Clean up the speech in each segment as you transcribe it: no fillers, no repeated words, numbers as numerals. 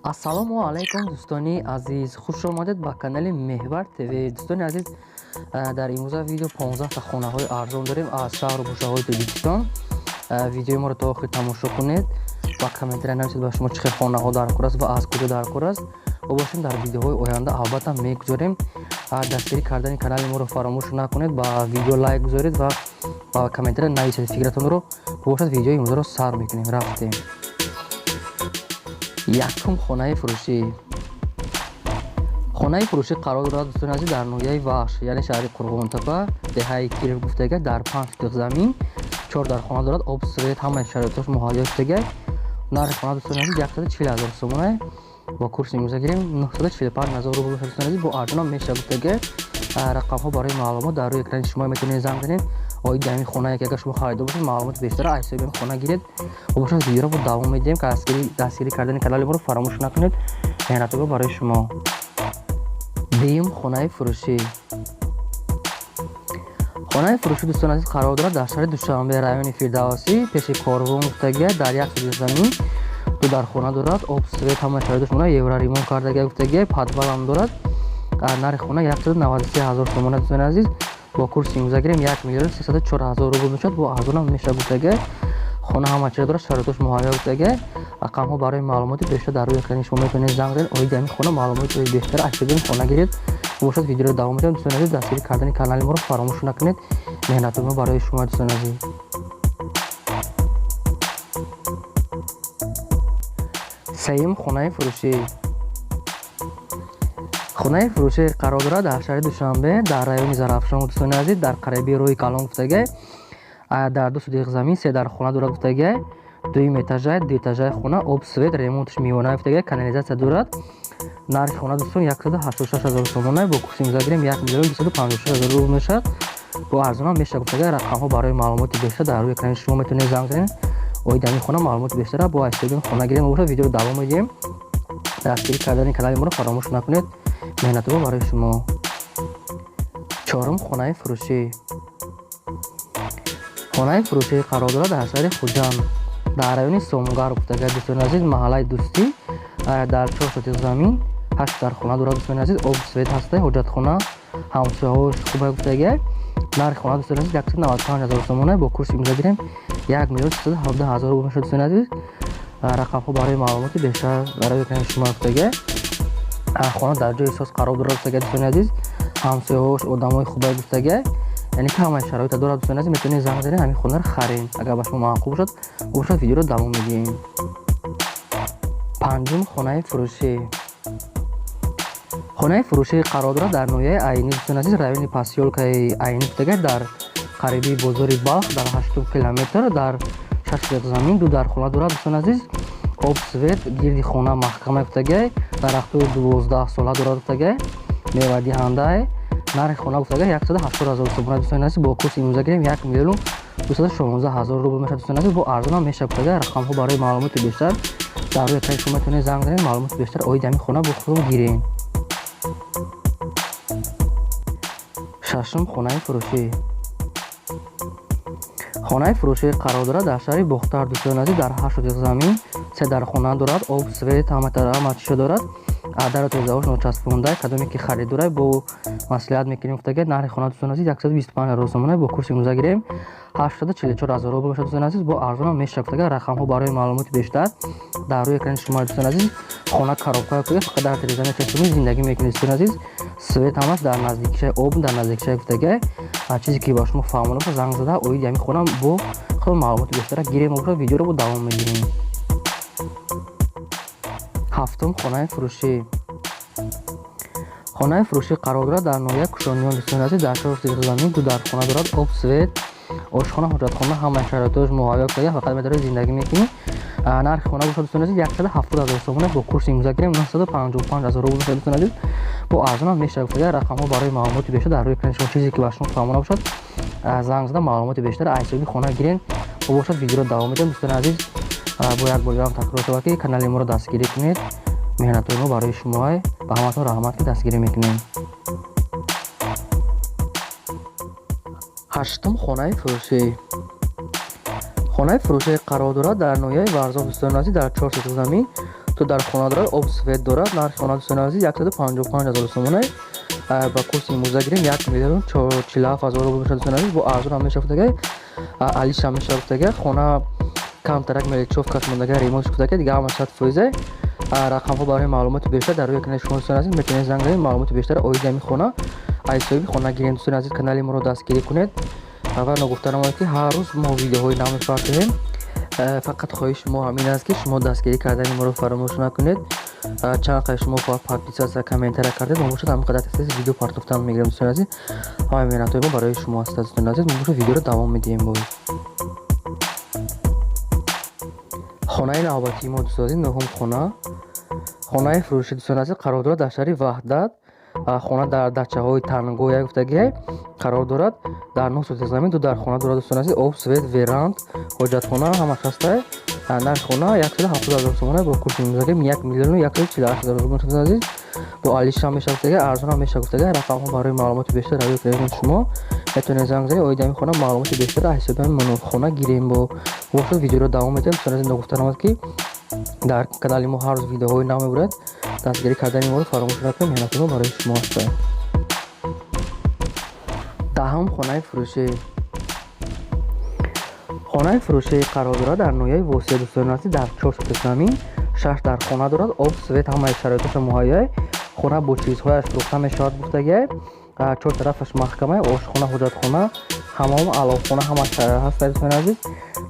Ассалому алайкум, дӯстони азиз, хуш омадед ба канали Меҳвар ТВ. Дӯстони азиз, дар имрӯза видео 15 та хонаҳои арзон дорем аз шаҳру гӯшаҳои Тоҷикистон. Видеои моро то охир тамошо кунед ва комментария нависед, ба шумо чӣ хел хонаҳо дар кор аст ва аз куҷо дар кор аст. Мо бошем, дар видеоҳои оянда албатта мегузорем. Дастгирӣ кардани канали моро фаромӯш накунед, ба видео лайк гузоред ва ба комментария нависед фикратонро. Бошад, видеои имрӯзаро сар мекунем. Рафтем. Якум хонаи фурӯшӣ. Хонаи фурӯшӣ қарор дорад, дӯстони азиз, дар ноҳияи Вахш, яъне шаҳри Қурғонтапа, деҳаи Киров гуфтага, дар 5 сотиқ замин, чор дар хона дорад, об, свет, ҳамаи шароитош муҳайё шудага. Нархи хона, дӯстони азиз, 140 000 сомона. Бо курси имрӯза гирем, 945 000 рубл бошад. Дӯстони азиз, бо арзонам меша гуфтага. Рақамҳо барои маълумот дар рӯи экрани шумо, метавонед занг занед оиди ҳамин хонае, ки агар шумо харидор бошед, маълумоти бештара аз ҳисоби ҳамин хона гиред. Бошад, видеоро бо давом медиҳем. Дастгирӣ кардани канали моро фаромӯш накунед. Меҳнатҳо барои шумо. Дуюм хонаи фурӯшӣ. Хонаи фурӯшӣ, дӯстони азиз, қарор дорад дар шаҳри Душанбе, райони Фирдавсӣ, пеши Корвон гуфтагия, дар як сотиқ замин, ду дар хона дорад, об, свет, ҳамаи шароиташ мона, евроремонт кардагия гуфтагия, подвалам дорад. Нархи хона 193 000 сомона. Дӯстони азиз, бо курси имрӯза гирем, 1 304 000 рубл мешавад. Бо арзонам мешавад гуфтагия. Хона ҳама чиза дорад, шароитош муҳайё гуфтагия. Рақамҳо барои маълумоти бештар дар рӯи экрани шумо, метавонед занг занед, оиди ҳамин хона маълумоти бештар аз ҳисоби хона гиред. Бошад, видеоро давом медиҳем. Дӯстони азиз, дастгирӣ кардани канали моро фаромӯш накунед. Меҳнатҳои мо барои шумо, дӯстони азиз. Сеюм хонаи фурӯшӣ. Хонаи фурӯшӣ қарор дорад дар шаҳри Душанбе, дар райони Зарафшон, дӯстони азиз, дар қариби роҳи калон гуфтагай, дар 2 сотиқ замин, се дар хона дорад гуфтагай, дуюм этажай, дуэтажаи хона, об, свет, ремонташ миёна гуфтагай, канализатсия дорад. Нархи хона, дӯстон, 186 000 сомона. Бо курси имрӯза гирем, 1 256 000 рубл мешавад. Бо арзонам мешавад гуфтагай. Рақамҳо барои маълумоти бештар дар рӯи экрани шумо, метавонед занг занед, оиди ҳамин хона маълумоти бештара бо ҳисоби хона гирем. Бошад, видеоро давом медиҳем. Дастгирӣ кардани канали моро фаромӯш накунед. Меҳнатҳо барои шумо. Чорум хонаи фурӯшӣ. Хонаи фурӯшӣ қарор дорад дар шаҳри Хуҷанд, дар райони Сомгар гуфтагай, дӯстони азиз, маҳаллаи Дӯстӣ, дар 4 сотиқ замин, ҳашт дар хона дорад. Дӯстони азиз, об, свет ҳастай, ҳоҷатхона, ҳамсояҳош хубай гуфтагай. Нархи хона, дӯстони азиз, 195 000 сомона. Бо курси имрӯза гирем, 1 317 000 рубл мешавад. Дӯстони азиз, рақамҳо барои маълумоти бештар дар рӯи экрани шумо гуфтагай. Хона дар ҷои соз қарор дорад гуфтагай. Дӯстони азиз, ҳамсояҳош одамои хубай гуфтагай, яъне ки ҳамаи шароита дорад. Дӯстони азиз, метавонед занг занед, ҳамин хонаро харед, агар ба шумо маъқул бошад. Бошад, видеоро давом медиҳем. Панҷум хонаи фурӯшӣ. Хонаи фурӯшӣ қарор дорад дар ноҳияи Айнӣ, дӯстони азиз, райони посёлкаи Айнӣ гуфтагай, дар қариби бозори Балх, дар 8 километр, дар 6 сотиқ замин, ду дар хона дорад. Дӯстони азиз, об, свет, гирди хона маҳкама гуфтагай, дарахтои 12 сола дорад гуфтагай, мевадиҳандай. Нархи хона гуфтагай, 180 000 сомона. Дӯстони азиз, бо курси имрӯза гирем, 1 216 000 рубл мешавад. Дӯстони азиз, бо арзонам мешавад гуфтагай. Рақамҳо барои маълумоти бештар дар рӯи экрани шумо, метавонед занг занед, маълумоти бештар оиди ҳамин хона бо худтон гиред. Шашум хонаи фурӯшӣ. Хонаи фурӯшӣ қарор дорад дар шаҳри Бохтар, дӯстони азиз, дар 8 сотиқ замин, се дар хона дорад, об, свет, ҳама чизо дорад, дару тирезаҳош ночаспонда. Кадоме ки харидорай, бо маслиҳат мекунем гуфтагай. Нархи хона, дӯстони азиз, 125 000 сомона. Бо курси имрӯза гирем, 844 000 рубл мешавад. Дӯстони азиз, бо арзонам мешавад гуфтагай. Рақамҳо барои маълумоти бештар дар рӯи экрани шумо. Дӯстони азиз, хона коробка гуфтагай, фақат дар тиреза мечаспонӣ, зиндагӣ мекунед. Дӯстони азиз, свет ҳамаш дар наздикишай, об дар наздикишай гуфтагай. Чизе ки ба шумо фаҳмона бошад, занг зада, оиди ҳамин хона бо худ маълумоти бештара гирем. Бошад, видеоро бо давом медиҳем. Ҳафтум хонаи фурӯшӣ. Хонаи фурӯшӣ қарор дорад дар ноҳияи Кушониён, дӯстони азиз, дар 4 сотиқ замин, ду дар хона дорад, об, свет, ошхона, ҳоҷатхона, ҳамаи шароитош муҳайё гуфтагай, фақат метавонед зиндагӣ мекунӣ. Нархи хона бошад, дӯстони азиз, 170 000 сомона. Бо курси имрӯза гирем, 955 000 рубл мешавад. Дӯстони азиз, бо арзонам мешавад гуфтагай. Рақамҳо барои маълумоти бештар дар рӯи экрани шумо. Чизе ки ба шумо фаҳмона бошад, занг зада, маълумоти бештар аз ҳисоби хона гирен. Бошад, видеоро давом медиҳем. Дӯстони азиз, бо як бор дигарам такрор шавад, ки канали моро дастгирӣ кунед. Меҳнатҳои мо барои шумоай. Ба ҳаматон раҳмат, ки дастгирӣ мекунем. Ҳаштум хонаи фурӯшӣ. Хонаи фурӯшӣ қарор дорад дар ноҳияи Варзоб, дӯстони азиз, дар 4 сотиқ замин, Ду дар хона дорад, об, свет дорад. Нархи хона, дӯстони азиз, 155 000 сомона. Ба курси имрӯза гирем, 1 047 000 рубл мешавад, дӯстони азиз. Бо арзон ҳам мешавад гуфтага, алиш ҳам мешавад гуфтага. Хона камтарак мелочёвкаш мондага, ремонт гуфтага, дига ҳама 100%. Рақамҳо барои маълумоти бештар дар рӯи экрани шумо, дӯстони азиз, метавонед занг занед, маълумоти бештар оиди ҳамин хона аз соҳиби хона гирем. Дӯстони азиз, канали моро дастгирӣ кунед ва ногуфта намояд, ки ҳар рӯз мо видеоҳои нав мепартоем. Фақат хоҳиши мо ҳамин аст, ки шумо дастгирӣ кардани моро фаромӯш накунед. Чанд қадр шумо подписаться, комментария кардед, мо бошад, ҳамин қадар тез видео партофтан мегирем. Дӯстони азиз, ҳамаи меҳнатҳои мо барои шумо аст. Дӯстони азиз, мо бошад, видеоро давом медиҳем. Боз хонаи навбатии мо, дӯстони азиз, нуҳум хона. Хонаи фурӯшӣ, дӯстони азиз, қарор дорад дар шаҳри Ваҳдат. Хона дар дачаҳои Тангоя гуфтагиай қарор дорад, дар 9 сотих замин, ду дар хона дорад, дӯстони азиз. Об, свет, веранд, ҳоҷатхона ҳамаш ҳастай. Нархи хона 170 000 сомона. Бо курси имрӯзагӣ 1 148 000 рубл, дӯстони азиз. Бо алишам мешавад гуфтага, арзон ҳам мешавад гуфтага. Рақамҳо барои маълумоти бештар дар рӯи шумо, метавонед занг занед, оиди ҳамин хона маълумоти бештар аз ҳисоби ҳамин хона гирем. Бо бошад, видеоро давом медиҳем. Дӯстони азиз, ногуфта намояд, ки дар канали мо ҳар рӯз видеоҳои нав мебурад. Дастгирӣ кардани моро фаромӯш накунед, меҳнати мо барои шумо аст. Даҳум хонаи фурӯшӣ. Хонаи фурӯшӣ қарор дорад дар ноҳияи Восеъ, дӯстони азиз, дар 4 сотих замин, шаш дар хона дорад, об, свет, ҳамаи шароиташа муҳайё. Хона бо чизҳояш фурӯхта мешавад гуфтагиай. Чор тарафаш маҳкама, ошхона, ҳоҷатхона, ҳамом, аловхона ҳамаш ҳаст, дӯстони азиз.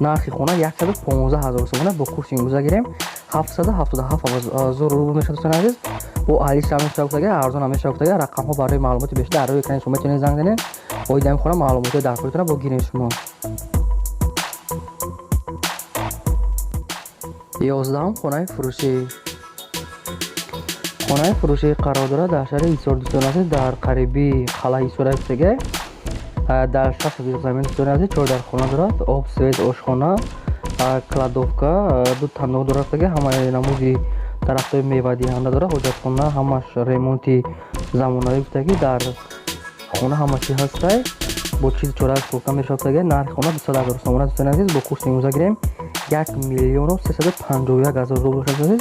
Нархи хона 115 000 сомона. Бо курси имрӯза гирем, 777 000 рубл мешавад, дӯстони азиз. Бо алиш ҳам мешавад гуфтагиай, арзон ҳам мешавад гуфтагиай. Рақамҳо барои маълумоти бештар дар рӯи экрани шумо, метавонед занг занед, оиди ҳамин хона маълумотҳои даркоритонро бо гирем шумо. 11-ум хонаи фурӯшӣ. Хонаи фурӯшӣ қарор дорад дар шаҳри Ҳисор, дӯстони азиз, дар қарибии қалъаи Ҳисор гуфтагиай, дар 6 сотих замин, дӯстони азиз, чор дар хона дорад, об, свет, ошхона, кладовка, ду тандоқ дорад гуфтагиай, ҳамаи намуди дарахтҳои мевадиҳанда дорад, ҳоҷатхона ҳамаш ремонти замонавӣ гуфтагӣ. Дар хона ҳама чи ҳастай, бо чизи чорааш фурӯхта мешавад гуфтагиай. Нархи хона 200 000 сомона, дӯстони азиз. Бо курси имрӯза гирем, 1 351 000 рубл мешавад, азиз.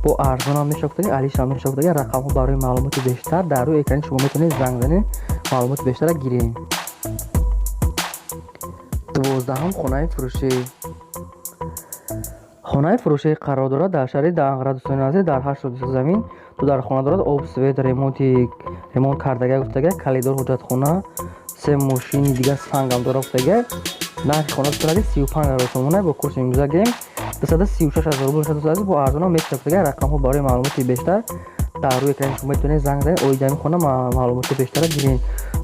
Бо арзон ҳам мешавад гуфтагиай, алиш ҳам мешавад гуфтагиай. Рақамҳо барои маълумоти бештар дар рӯи экрани шумо, метавонед занг занед, маълумоти бештарро гирем. 12-ум хонаи фурӯшӣ. Хонаи фурӯшӣ қарор дорад дар шаҳри Данғара, дӯстони азиз, дар 8 сотих замин, ду дар хона дорад, об, свет, ремонт кардагиай гуфтагиай, коридор, ҳоҷатхона, се мошини дигар сангам дорад гуфтагиай. Нархи хона, дӯстони азиз, 35 000 сомона. Бо курси имрӯза гирем, 236 000 рубл мешавад, дӯстони азиз. Бо арзон ҳам мешавад гуфтагиай. Рақамҳо барои маълумоти бештар дар рӯи экрани шумо, метавонед занг занед, оиди ҳамин хона маълумоти бештарро гирем.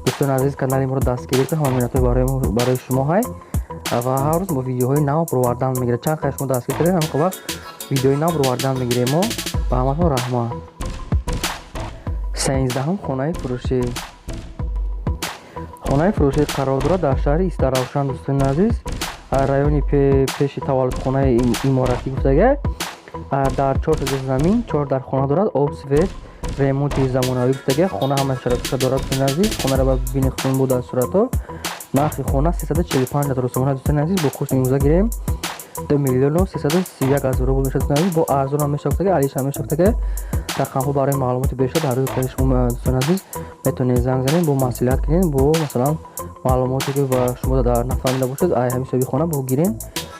Дӯстони азиз, канали моро дастгирӣ кунед, ҳама меҳнатҳои барои шумо ҳай ва ҳар рӯз мо видеоҳои нав баровардан мегирем. Чанд қадр шумо дастгирӣ кардед, ҳамин вақт видеои нав баровардан мегирем мо. Ба ҳаматон раҳмат. 13-ум хонаи фурӯшӣ. Хонаи фурӯшӣ қарор дорад дар шаҳри Истаравшан, дӯстони азиз, райони пеши таваллудхонаи иморатӣ гуфтагиай, дар 4 сотих замин, чор дар хона дорад, об, свет, ремонти замонавӣ гуфтагиай. Хона ҳама шароиташа дорад, дӯстони азиз. Хонаро ба бинед худтон бо дар суратҳо. Нархи хона 345 000 сомона, дӯстони азиз. Бо курси имрӯза гирем, 2 331 000 рубл мешавад, дӯстони азиз. Бо арзон ҳам мешавад гуфтагиай, алиш ҳам мешавад гуфтагиай. Рақамҳо барои маълумоти бештар дар рӯи экрани шумо, дӯстони азиз, метавонед занг занед, бо маслиҳат кунед, бо масалан маълумоте ки ба шумо дар нафаҳмида бошед, ай ҳамин ҳисоби хона бо гирем.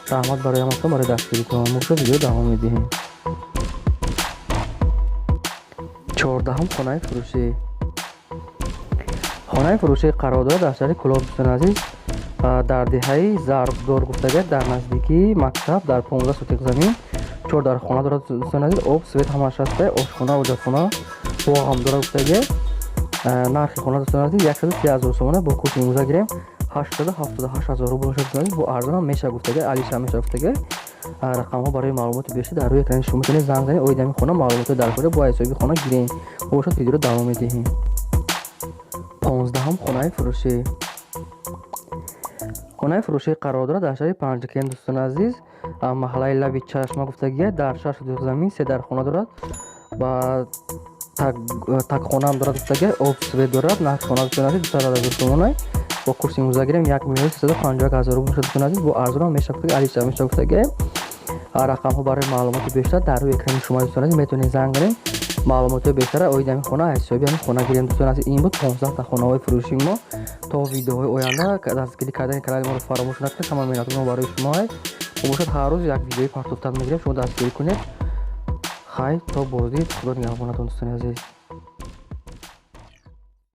Раҳмат барои ҳаматон, барои дастгиритон. Мо шуд, видео давом медиҳем. 14-ум хонаи фурӯшӣ. Хонаи фурӯшӣ қарор дорад дар шаҳри Кӯлоб, дӯстони азиз, дар деҳаи Зарбдор гуфтагиай, дар наздикии мактаб, дар 15 сотих замин, чор дар хона дорад, дӯстони азиз. Об, свет ҳамааш ҳастай, ошхона, ҳоҷатхона, боғ ҳам дорад гуфтагиай. Нархи хона, дӯстони азиз, 130 000 сомона. Бо курси имрӯза гирем, 878 000 рубл мешавад, дӯстони азиз. Бо арзон ҳам мешавад гуфтагиай, алиш ҳам мешавад гуфтагиай. Рақамҳо барои маълумоти бештар дар рӯи экрани шумо, метавонед занг занед, оиди ҳамин хона маълумотҳои даркорӣ бо ҳисоби хона гирем. Мо бошад, видеоро давом медиҳем. 15-ум хонаи фурӯшӣ. Хонаи фурӯшӣ қарор дорад дар шаҳри Панҷакент, дӯстони азиз, маҳаллаи Лаби Чашма гуфтагиай, дар 6 сотих замин, се дар хона дорад ва такхонаам дорад гуфтагиай, об, свет дорад. Нархи хона, дӯстони азиз, 200 000 сомона. Бо курси имрӯза гирем, 1 351 000 рубл мешавад, дӯстони азиз. Бо арзон ҳам мешавад гуфтагиай, алиш ҳам мешавад гуфтагиай. Рақамҳо барои маълумоти бештар дар рӯи экрани шумо, дӯстони азиз, метавонед занг занед, маълумотҳои бештара оиди ҳамин хона аз ҳисоби ҳамин хона гирем. Дӯстони азиз, ин буд 15-та хонаҳои фурӯшии мо. То видеоҳои оянда дастгирӣ кардани канали моро фаромӯш накунед. Ҳама меҳнатҳои мо барои шумо ай бошад. Ҳар рӯз як видеои партофтан мегирем, шумо дастгирӣ кунед. Хайр, то боздид, Худо нигаҳбонатон, дӯстони азиз.